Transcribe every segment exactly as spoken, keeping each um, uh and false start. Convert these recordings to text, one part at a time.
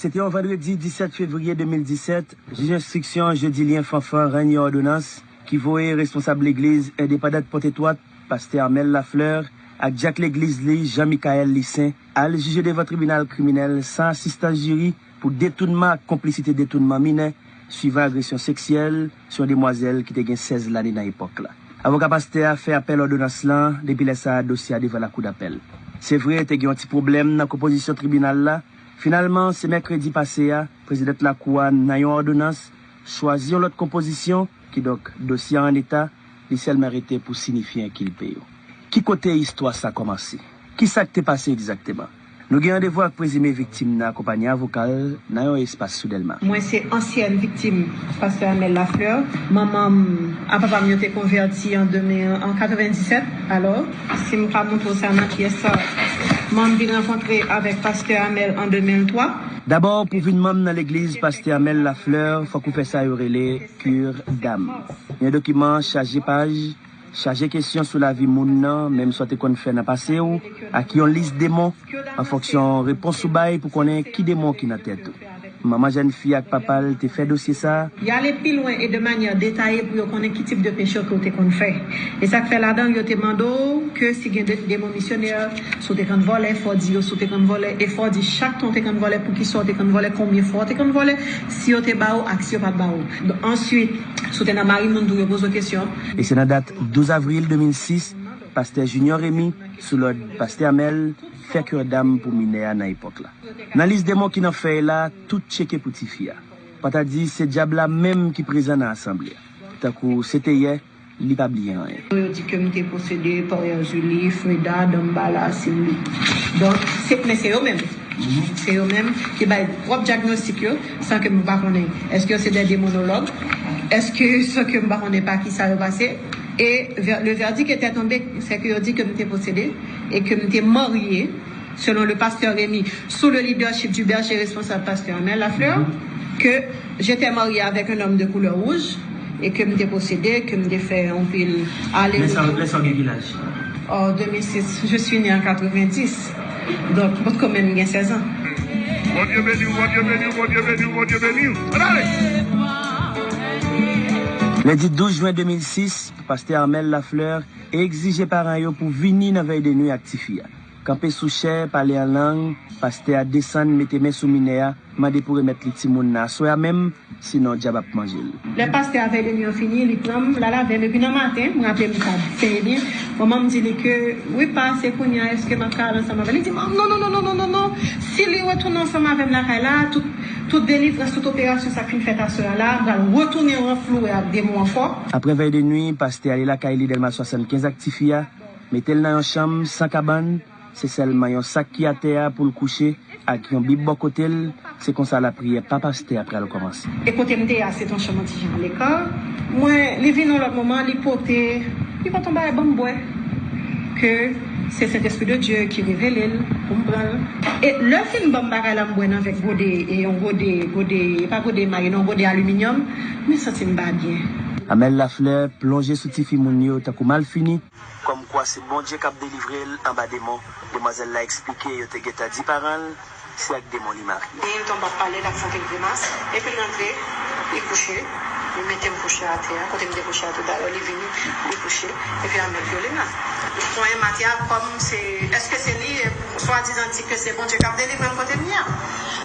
Se te yon vandredi disèt fevriye de mil disèt, jij enstriksyon Jedilien Fanfan rann yon òdonans ki voye responsab legliz endepandant Pòtetwòt, pastè Armel Lafleur, ak dyak legliz li, Jean Michael Lissaint, al jije devan tribinal kriminèl san asistans jiri pou detounman ak konplisite detounman minè, swivan agresyon seksyèl sou yon demwazèl ki te gen sèz lane nan epòk la. Avoka pastè a fè apèl òdonans lan, depi lè sa a, dosye a devan lakou dapèl. Se vre, te gen yon ti pwoblèm nan konpozisyon tribinal la. Finalman, se mèkredi pase a, prezidant lakou a, nan yon òdonans, chwazi yon lòt konpozisyon, kidonk, dosye a an eta, li sèlman rete pou sinifye enkilpe yo. Ki kote istwa sa kòmanse? Ki sa k te pase egzakteman? Nou gen randevou ak prezime viktim nan akonpaye avoka l nan yon espas sou Dèlma. Mwen se ansyèn viktim pastè Armel Lafleur. Manman m ak papa m yo te konvèti an de mil, an katrevenndisèt. Alò, si m ka montre w sa nan pyès sa, manman m vin rankontre avèk pastè Armel an de mil twa. Dabò, pou vin manm nan legliz pastè Armel Lafleur, fòk ou fè sa yo rele cure d'âme. Yon dokiman chaje paj, chaje kesyon sou lavi moun nan, menm sa w te konn fè nan pase w, ak yon lis demon, an fonksyon repons ou bay pou konnen ki demon ki nan tèt ou. Manman jèn fi ak papa l te fè dosye sa a. Y ale pi lwen e de manyè detaye pou yo konnen ki tip de peche ke w te konn fè. E sa k fè ladan l, yo te mande w ke si gen de, demon misyonè, si w te konn vòlè, fò w di yo si w te konn vòlè, e fò w di chak tan w te konn vòlè, poukisa w te konn vòlè, konbyen fwa w te konn vòlè, si yo te ba w ak si yo pa t ba w. Answit, si w te nan mari moun tou, yo poze w kesyon. E se nan dat douz avril de mil sis, pastè Junior Remy, sou lòd pastè Armel, fè cure d'âme pou minè a nan epòk la. Nan lis demon ki nan fèy la, tout tcheke pou tifi a. Pata di se dyab la menm ki prezan nan asanble a. Tankou se te yè, li pa bliye anyen. Yo di ke m te posede pa Erzulie, Freda, Dambala, Simbi. Donk, se, men se yo menm. Se yo menm ki bay pwòp dyagnostik yo, san ke m pa konnen. Èske yo se de demonològ? Èske san ke m pa konnen pa ki sa yo pase? E vè- le verdict était tombé, se ke yo di ke m te posede e ke m te marye, selon le pasteur Remy, sous le leadership du berger responsable pasteur Armel Lafleur, que j'étais mariée avec un homme de couleur rouge et que m te posede, ke m te fè anpil ale-retour. Lè sa w gen ki laj? En deux mille six, je suis née en quatre-vingt-dix. Donk, mwen kanmenm gen sèz an. Bondye beni w, Bondye beni w, Bondye beni w, Bondye beni w. Ann ale! Lendi douz jen de mil sis, pastè Armel Lafleur egzije paran yo pou vini nan vèy de nwi ak tifi a. Kanpe sou chè, pale an lang, pastè a desann, mete men sou minè a, mande pou remèt li timoun nan aswè a menm, sinon dyab ap manje l. Lè pastè a vèy de nwi an fini, li pran m, l al avè m, epi nan maten, m raple m sa trè byen, manman m di li ke, wi pa, se kounye a, èske m ap ka al ansanm avè l? Li di, non, non, non, non, non, non, non, non, si li retounen ansanm avè m lakay la, tout, tout delivrans, tout operasyon sa k fin fèt aswè a la, m pral retounen ranflouwe ak demon ankò. Apre vèy de nwi, pastè ale lakay li Dèlma swasannkenz ak tifi a, mete l nan yon chanm san kabann, se sèlman yon sak ki atè a pou l kouche, ak yon bib bò kote l, se konsa lapriyè pa pastè a pral kòmanse. E kote m te ye a, se t yon chanm yon ti jan aleka. Mwen, li vin yon lòt moman, li pote, li pote yon bagay ban m bwè. Ke se Sentespri de Dye ki revele l pou m pran l. E lè l fin ban m bagay la, m bwè nan vè gode, e yon gode, gode, e pa gode maye, non, gode aliminyòm, mwen santi m pa byen. Amèl Laflè plonje sou tifi moun yo tankou malfini. Kòmkwa se Bondye k ap delivre l anba demon. Demwazèl la eksplike yo te gentan di paran l se ak demon li marye. Li tonbe ap pale, l ap fè anpil grimas, epi l rantre, li kouche, li mete m kouche atè a, kote m te kouche a toudalè, li vini, li kouche, epi Amèl vyole m la. Li konyen m atè a kòm se, èske se li, swadizan di ke se Bondye k ap delivre m kote m ye a?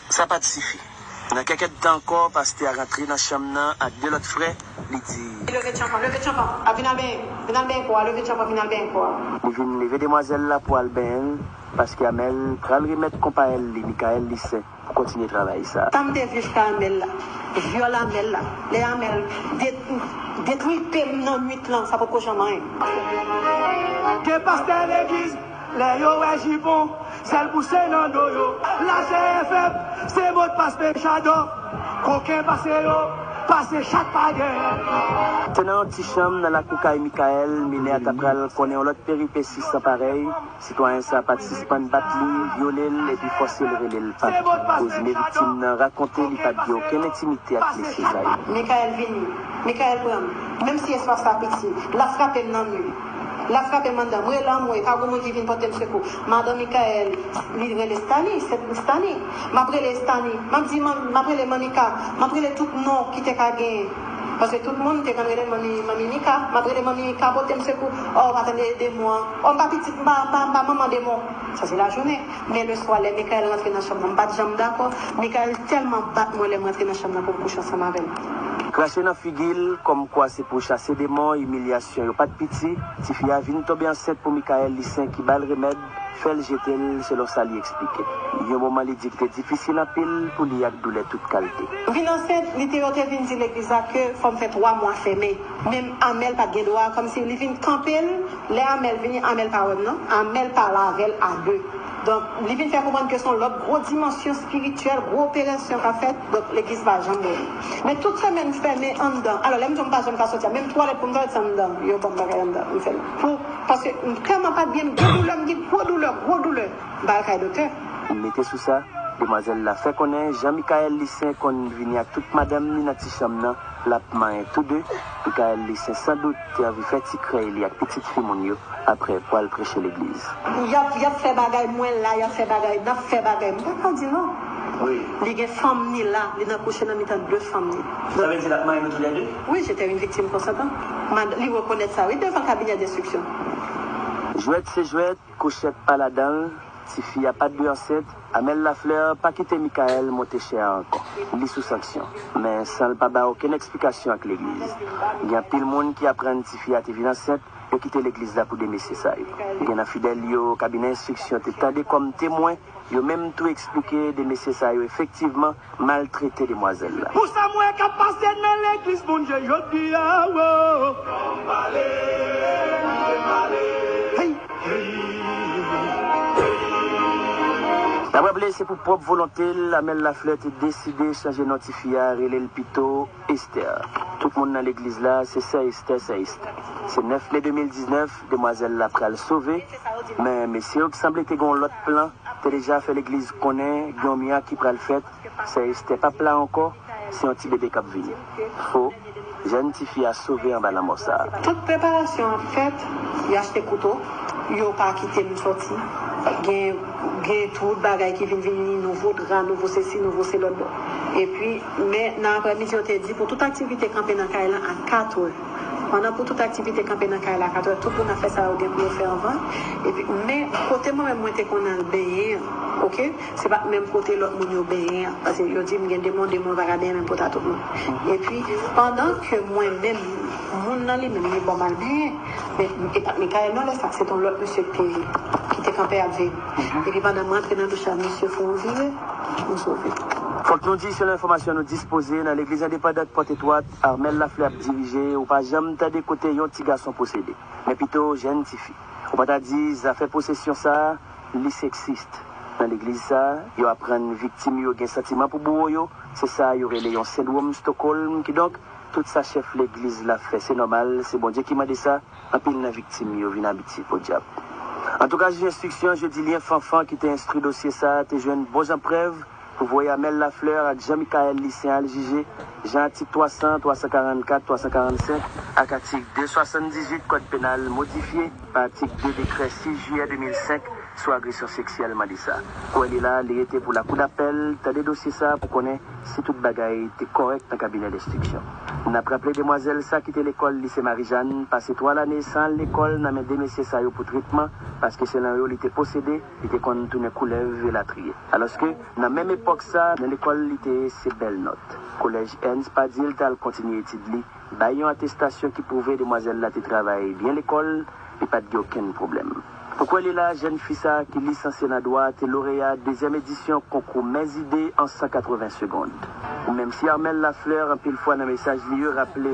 Sa pa t sifi. Nan kèk èdtan ankò, pastè a rantre nan chanm nan ak de lòt frè, li di. Leve tchanpan, leve tchanpan, a vin al benyen, vin al benyen kò a, leve tchanpan, vin al benyen kò a. Li vin leve demwazèl la pou al benyen l, paske Amèl pral remèt konpayèl li, Mikaèl Lisen, pou kontinye travay sa. Tan m te viv ka Amèl la, vyòl Amèl la, lè Amèl det-, detwipe m nan nwit lan, sa potko janm anyen. Gen pastè legliz, lè yo wè jipon, sèl pou se nan do yo. Lachè fèb, se modpas pechadò. Koken pase yo, pase chak payen. Se nan yon ti chanm nan lakou kay Mikaèl, minè a ta pral konnen yon lòt peripesi san parèy. Sitwayen sa a pa t sispann bat li, vyole l epi fòse l rele l pap. Prezime viktim nan rakonte li pa t gen okenn entimite ak mesye sa yo. Mikaèl vini, Mikaèl pran m, menm si espas la piti, l ap frape m nan mi. L ap frape m anndan. M rele anmwe, pa gen moun ki vin pote m sekou. Madan Mikaèl, li rele Stani, se Stani. M ap rele Stani. M ap di, man- m ap rele Manika. M ap rele tout non ki te ka genyen. Paske tout moun te konn rele manmi, manmi Mika. M ap rele manmi Mika, pote m sekou. Oh, pa tande demon an. Oh, m pa pitit, m pa, m pa, m pa manman demon. Sa se lajounen. Men leswa, lè Mikaèl rantre nan chanm nan, m pa t janm dakò. Mikaèl tèlman bat mwen lè m rantre nan chanm nan pou m kouche ansanm avè l. Krache nan figi l, kòmkwa se pou chase demon, imilyasyon yo pa t piti. Tifi a vin tonbe ansent pou Mikaèl Lisyen ki ba l remèd, fè l jete l, selon sa li eksplike. Yon moman li di ki te difisil anpil pou li ak doulè tout kalte. M vin ansent, li te yo te vin di legliz la ke fò m fè twa mwa fèmen. Menm Amèl pa t gen dwa, kòmsi li vin kanpe l, lè Amèl vini, Amèl pa wè m non, Amèl pale avè l a de. Donk, li vin fè konprann ke se yon lòt gwo dimansyon espirityèl, gwo operasyon k ap fèt, donk legliz pa janm ouvri. Men tout semèn m fèmen anndan. Alò, lè m di w m pa janm ka soti a, menm twalèt pou m twalèt se anndan, yo ban m bagay anndan, m fè l. Pou, paske m tèlman pa t byen, m gen doulè, m gen gwo doulè, gwo doulè, m pa al kay doktè. Mete sou sa, demwazèl la fè konnen jan Mikaèl Lisyen konn vini ak tout madanm li nan ti chanm nan, l ap manyen tou de. Mikaèl Lisyen sandout te anvi fè ti krèy li ak pitit fi moun yo apre pou al preche legliz. Y ap, y ap fè bagay, mwen la, y ap fè bagay, n ap fè bagay. M pa ka di non. Wi. Li gen fanm ni la, li nan kouche nan mitan de fanm ni. Sa vle di l ap manyen nou toulède? Wi, j'étais une victime consentante. Mad, li rekonèt sa, wi, devan kabinè denstriksyon. Jwèt se jwèt, kouchèt pa ladan l, tifi a pa t dwe ansent, Amèl Laflè pa kite Mikaèl monte chè a ankò. Li sou sanksyon. Men san l pa bay okenn eksplikasyon ak legliz. Gen anpil moun ki aprann tifi a te vin ansent, yo kite legliz la pou de mesye sa yo. Gen nan fidèl yo kabinè enstriksyon te tande kòm temwen, yo menm tou eksplike de mesye sa yo efektivman maltrete demwazèl la. Pou sa m wè k ap pase nan legliz Bondye jodi a, wo. Hey! N ap raple, se pou pwòp volonte l, Amèl Laflè te deside chanje non tifi a, rele l pito Esther. Tout moun nan legliz la, se sè Esther, sè Esther. Se nèf me de mil diznèf, demwazèl la pral sove, men mesye yo ki sanble te gen yon lòt plan, te deja fè legliz konnen gen yon mirak ki pral fèt, sè Esther p ap la ankò, se yon ti bebe k ap vini. Fo, jèn tifi a sove anba lanmò sa a. Tout preparasyon ap fèt, y achte kouto, yo pa kite m sòti. Gen, gen tout bagay ki vin vini, nouvo dra, nouvo sesi, nouvo se lòt bò. Epi, men nan aprèmidi, yo te di pou tout aktivite kanpe nan kay lan a katrè. Pandan pou tout aktivite kanpe nan kay la a katrè, tout moun ap fè sa yo gen pou yo fè anvan. Epi, men kote mwen menm mwen te konn al benyen an, oke? Se pa t menm kote lòt moun yo benyen an. Paske yo di m gen de moun, de moun pa ka benyen menm kote a tout moun. Epi, pandan ke mwen menm, moun nan li menm, li ba m al benyen. Men, e pa t Mikaèl non, lè sa, se t yon lòt mesye ki te, ki te kanpe ap veye m. Epi pandan m rantre nan douch la, misye fè yon vire, m sove. Fòk nou di, selon enfòmasyon nou dispoze, nan legliz endepandant Pòt Etwat, Armel Laflè ap dirije, ou pa janm tande kote yon ti gason posede. Men pito, jèn tifi. Ou pa ta di, zafè posesyon sa a, li seksist. Nan legliz sa a, yo aprann viktim yo gen santiman pou bouwo yo, se sa yo rele yon sendwòm Stockholm, kidonk, tout sa chèf legliz la fè, se nòmal, se Bondye ki mande sa, anpil nan viktim yo vin abitye podyab. Antouka, jij enstriksyon Jodilien Fanfan ki te enstwi dosye sa a te jwenn bon jan prèv pou voye Amel Lafleur ak Jean Michael Lissaint al jije, jan atik twa san, twa san karannkat, twa san karannsenk ak atik de swasanndizuit Kòd Penal modifye pa atik de dekrè sis jiyè de mil senk sou agresyon seksyèl mande sa. Kwè li la, li rete pou lakou dapèl tande dosye sa a pou konnen si tout bagay te kòrèk nan kabinè lenstriksyon. N ap raple demwazèl sa kite lekòl Lise Marijàn, pase twa lane san al lekòl nan men de mesye sa yo pou tretman, paske selon yo li te posede, li te konn tounen koulèv elatriye. Alòske, nan menm epòk sa, nan lekòl li te ye se bèl nòt. Kolèj Ernst Padil t al kontinye etid li, bay yon atestasyon ki pwouve demwazèl la te travay byen lekòl, li pa t gen okenn pwoblèm. Pou kwè li la, jèn fi sa a ki lisansye nan dwa te loreya dezyèm edisyon konkou Mèzide an san katreven segond. Menm si Armel Lafleur anpil fwa nan mesaj li yo raple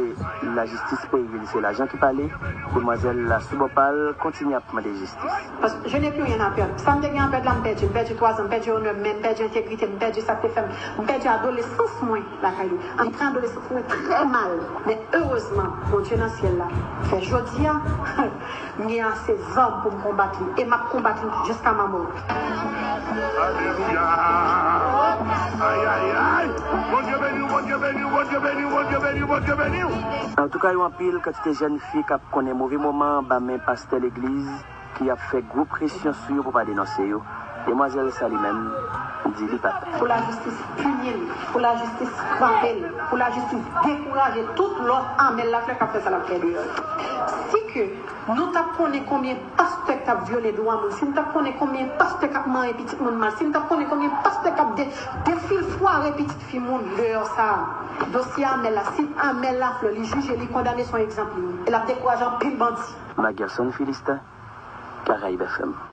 lajistis peyi l se lajan ki pale, demwazèl la sou bò pa l kontinye ap mande jistis. Paske je n'ai plus rien à perdre. Sa m te gen a pèd la, m pèdi. M pèdi twa zan, m pèdi onè m, men m pèdi entegrite m, m pèdi sa k te fè m. M pèdi adolesans mwen lakay li. Li pran adolesans mwen trè mal. Men erezman, Bondye nan syèl la fè jodi a, m gen ase zam pou m konbat li. E m ap konbat li jiska ma mò. Alelouya. Ay, ay, ay. Bondye beni w, Bondye beni w, Bondye Antouka, yo anpil kantite jèn fi k ap konnen move moman anba men pastè legliz ki ap fè gwo presyon sou yo pou pa denonse yo. Demwazèl sa li menm di li pa pè. Pou lajistis pini l, pou lajistis frape l, pou lajistis dekouraje tout lòt Amel Lafleur k ap fè sa l ap fè deyò yo. Si ke nou t ap konnen konbyen pastè k ap vyole dwa moun, si n t ap konnen konbyen pastè k ap manyen pitit moun mal, si n t ap konnen konbyen pastè k ap de, defilfware pitit fi moun deyò sa a, dosye Amel la, si Amel Lafleur li jije, li kondane, se yon egzanp li ye. E l ap dekouraje anpil bandi. Magerson Philistin, Caraïbes F M.